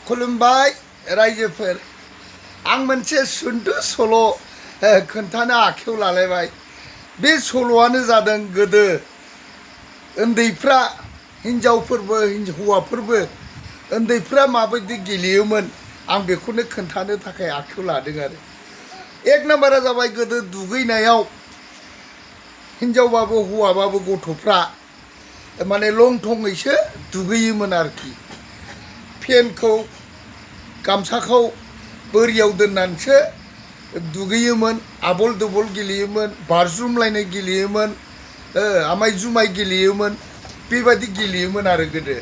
खुलुमबाय रायजोफोर आं मोनसे सुंद' सल' खोन्थानो आखायाव लालायबाय। बे सल'आनो जादों गोदो उन्दैफ्रा हिन्जावफोरबो हौवाफोरबो उन्दैफ्रा माबायदि गेलेयोमोन आं बेखौनो खोन्थानो थाखाय आखायाव लादों आरो। एक नाम्बारा जाबाय गोदो दुगैनायाव हिन्जावबाबो हौवाबाबो गथ'फ्रा माने लंथङैसो दुगैयोमोन आरोखि। फेनखौ गामसाखौ बोरियाव दोननानैसो दुगैयोमोन, आबल दोबल गेलेयोमोन, बारजुमलायनाय गेलेयोमोन, आमाय जुमाय गेलेयोमोन, बेबायदि गेलेयोमोन आरो गोदो।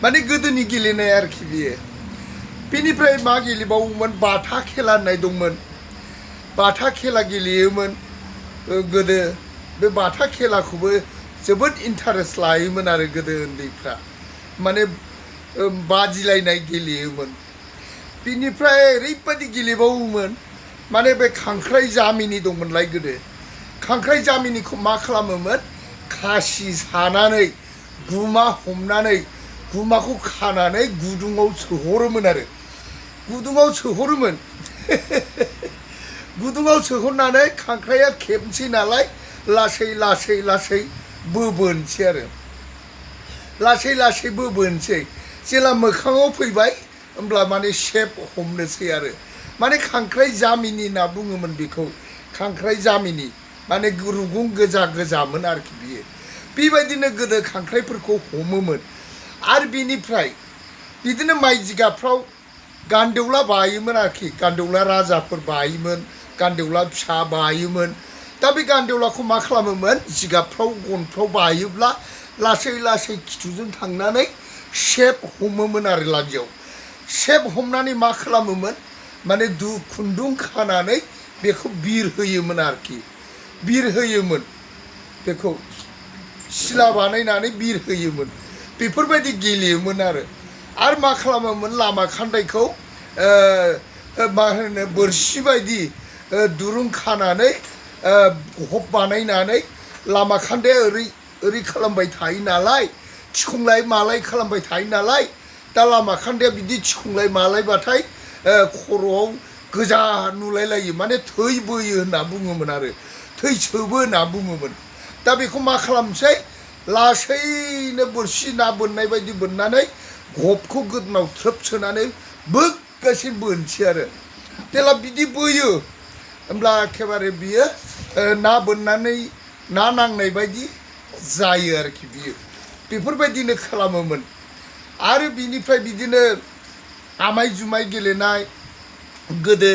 माने गोदोनि गेलेनाय आरोखि बियो। बेनिफ्राय मा गेलेबावोमोन, बाथा खेला होननाय दंमोन। बाथा खेला गेलेयोमोन गोदो। बे बाथा खेलाखौबो जोबोद इन्टारेस्ट लायोमोन आरो गोदो उन्दैफ्रा, माने बादिलायनाय गेलेयोमोन। बिनिफ्राय ओरैबायदि गेलेबावोमोन, माने बे खांख्राइ जामिनि दंमोनलाय गोदो। खांख्राइ जामिनिखौ मा खालामोमोन, खासि सानानै गुमा हमनानै गुमाखौ खानानै गुदुङाव सोहरोमोन आरो। गुदुङाव सोहरोमोन गुदुङाव सोहरनानै खांख्राइया खेबनोसै नालाय लासै लासै लासै बोबोनोसै आरो। लासै लासै बोबोनोसै, जेला मोखाङाव फैबाय होमब्ला माने सेप हमनोसै आरो। माने खांख्राइ जामिनि होनना बुङोमोन बेखौ। खांख्राइ जामिनि माने रुगुं गोजा गोजामोन आरोखि बियो। बेबायदिनो गोदो खांख्राइफोरखौ हमोमोन। आरो बिनिफ्राय बिदिनो माइ जिगाबफ्राव गान्दौला बायोमोन आरोखि। गान्दौला राजाफोर बायोमोन, गान्दौला फिसा बायोमोन। दा बे गान्दौलाखौ मा खालामोमोन, जिगाबफ्राव गनफ्राव बायोब्ला लासै लासै खिथुजों थांनानै सेप हमोमोन आरो लान्जायाव। सेप हमनानै मा खालामोमोन, माने खुन्दुं खानानै बेखौ बिर होयोमोन आरोखि। बिर होयोमोन, बेखौ सिला बानायनानै बिर होयोमोन। बेफोरबायदि गेलेयोमोन आरो। आरो मा खालामोमोन, लामा खान्दायखौ मा होनो बोरसि बायदि दुरुं खानानै गहब बानायनानै लामा खान्दाया ओरै ओरै खालामबाय थायो नालाय, थिखंलाय मालाय खालामबाय थायो नालाय। दा लामा खान्दाया बिदि थिखंलाय मालायबाथाय खर'आव गोजा नुलायलायो, माने थै बोयो होनना बुङोमोन आरो। थै सोबो होनना बुङोमोन। दा बेखौ मा खालामसै, लासैनो बोरसि ना बोननाय बायदि बोननानै गबखौ गोदोनाव थ्रोब सोनानै बोगासिनो बोनसै आरो। जेला बिदि बोयो होमब्ला एखेबारे बियो ना बोननानै ना नांनाय बायदि जायो आरोखि बियो। बेफोरबायदिनो खालामोमोन। आरो बिनिफ्राय बिदिनो आमाय जुमाय गेलेनाय, गोदो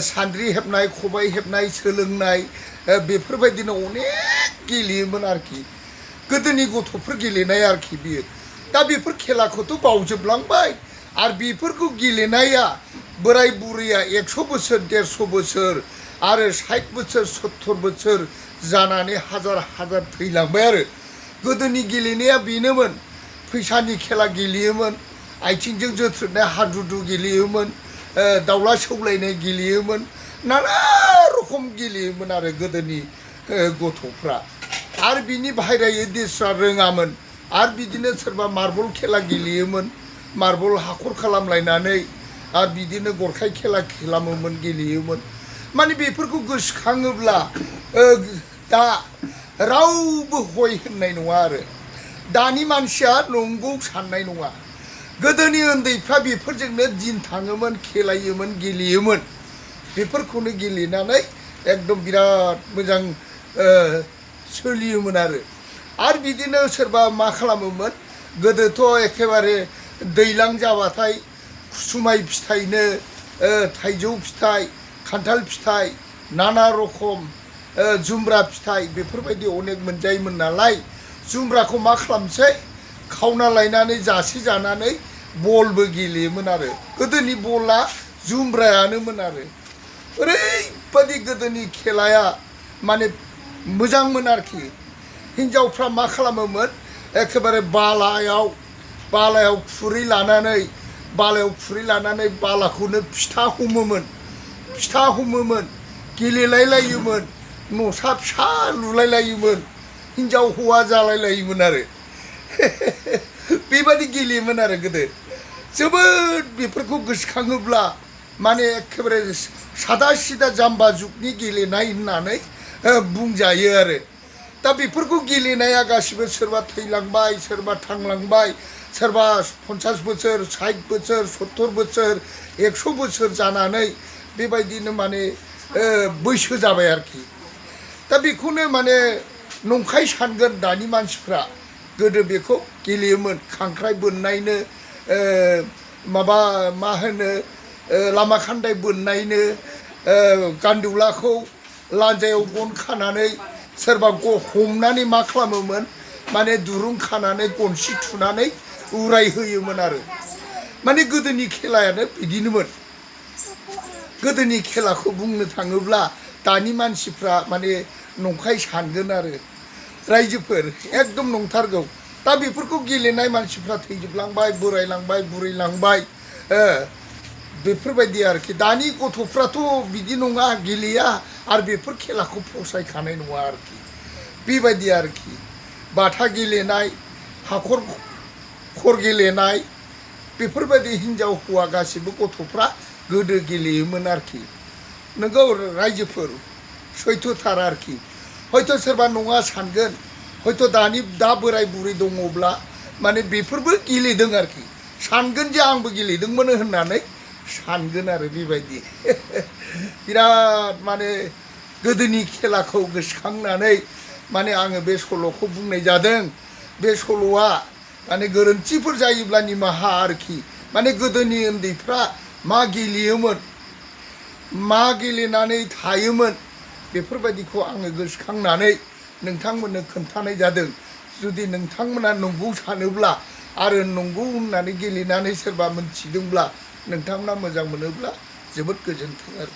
सान्द्रि हेबनाय, खबाइ हेबनाय सोलोंनाय, बेफोरबायदिनो अनेक गेलेयोमोन आरोखि। गोदोनि गथ'फोर गेलेनाय आरोखि बियो। दा बेफोर खेलाखौथ' बावजोबलांबाय। आरो बेफोरखौ गेलेनाया बोराय बुरैया 100 बोसोर 150 बोसोर आरो 60 बोसोर 70 बोसोर जानानै हाजार हाजार थैलांबाय आरो। गोदोनि गेलेनाया बेनोमोन। फैसानि खेला गेलेयोमोन, आथिंजों जोथ्रोदनाय हादुदु गेलेयोमोन, दाउला सौलायनाय गेलेयोमोन, नाना रखम गेलेयोमोन आरो गोदोनि गथ'फ्रा। आरो बिनि बाहेरायै दस्रा रोङामोन। आरो बिदिनो सोरबा मार्बल खेला गेलेयोमोन, मार्बल हाखर खालामलायनानै। आरो बिदिनो गरखाय खेला खालामोमोन, गेलेयोमोन। माने बेफोरखौ गोसोखाङोब्ला दा रावबो हय होननाय नङा आरो। दानि मानसिया नंगौ साननाय नङा। गोदोनि उन्दैफ्रा बेफोरजोंनो दिन थाङोमोन, खेलायोमोन, गेलेयोमोन। बेफोरखौनो गेलेनानै एकदम बिराद मोजां सोलियोमोन आरो। आरो बिदिनो सोरबा मा खालामोमोन, गोदोथ' एखेबारे दैज्लां जाबाथाय कुसुमाय फिथाइनो, थाइजौ फिथाइ, खान्थाल फिथाइ, नाना रखम जुमब्रा फिथाइ, बेफोरबायदि अनेक मोनजायोमोन नालाय। जुमब्राखौ मा खालामसै, खावना लायनानै जासे जानानै बलबो गेलेयोमोन आरो। गोदोनि बला जुमब्रायानोमोन आरो। ओरैबायदि गोदोनि खेलाया माने मोजांमोन आरोखि। हिन्जावफ्रा मा खालामोमोन, एखेबारे बालायाव खुरै लानानै बालाखौनो फिथा हमोमोन, गेलेलायलायोमोन, न'सा फिसा लुलायलायोमोन, हिन्जाव हौवा जालायलायोमोन आरो। बेबायदि गेलेयोमोन आरो गोदो। जोबोद बेफोरखौ गोसोखाङोब्ला माने एखेबारे सादा सिदा जाम्बा जुगनि गेलेनाय होननानै बुंजायो आरो दा बेफोरखौ गेलेनाया गासिबो सोरबा थैलांबाय सोरबा थांलांबाय सोरबा 50 बोसोर 60 बोसोर 70 बोसोर 100 बोसोर जानानै बेबायदिनो माने बैसो जाबाय आरोखि दा बेखौनो माने नंखाय सानगोन दानि मानसिफ्रा गोदो बेखौ गेलेयोमोन खांख्राइ बोननायनो माबा मा होनो लामा खान्दाय बोननायनो गान्दुलाखौ लान्जायाव गन खानानै सोरबा हमनानै मा खालामोमोन माने दुरुं खानानै गनसि थुनानै उरायहोयोमोन आरो माने गोदोनि खेलायानो बिदिनोमोन गोदोनि खेलाखौ बुंनो थाङोब्ला दानि मानसिफ्रा माने नंखाय सानगोन आरो रायजोफोर एकदम नंथारगौ दा बेफोरखौ गेलेनाय मानसिफ्रा थैजोबलांबाय बोरायलांबाय बुरैलांबाय बेफोरबायदि आरोखि दानि गथ'फ्राथ' बिदि नङा गेलेया आरो बेफोर खेलाखौ फसायखानाय नङा आरोखि बेबायदि आरोखि बाथा गेलेनाय हाखर खर गेलेनाय बेफोरबायदि हिन्जाव हौवा गासिबो गथ'फ्रा गोदो गेलेयोमोन आरोखि नोंगौ रायजोफोर सैथोथार आरोखि हयथ' सोरबा नङा सानगोन हयथ' दानि दा बोराय बुरै दङब्ला माने बेफोरबो गेलेदों आरोखि सानगोन जे आंबो गेलेदोंमोन होननानै सानगोन आरो बेबायदि बिराद माने गोदोनि खेलाखौ गोसोखांनानै माने आङो बे सल'खौ बुंनाय जादों बे सल'आ माने गोरोन्थिफोर जायोब्ला निमाहा आरोखि माने गोदोनि उन्दैफ्रा मा गेलेयोमोन मा गेलेनानै थायोमोन बेफोरबायदिखौ आङो गोसोखांनानै नोंथांमोननो खोन्थानाय जादों जुदि नोंथांमोना नंगौ सानोब्ला आरो नंगौ होननानै गेलेनानै सोरबा मोनथिदोंब्ला नोंथांमोना मोजां मोनोब्ला जोबोद गोजोन्थों आरो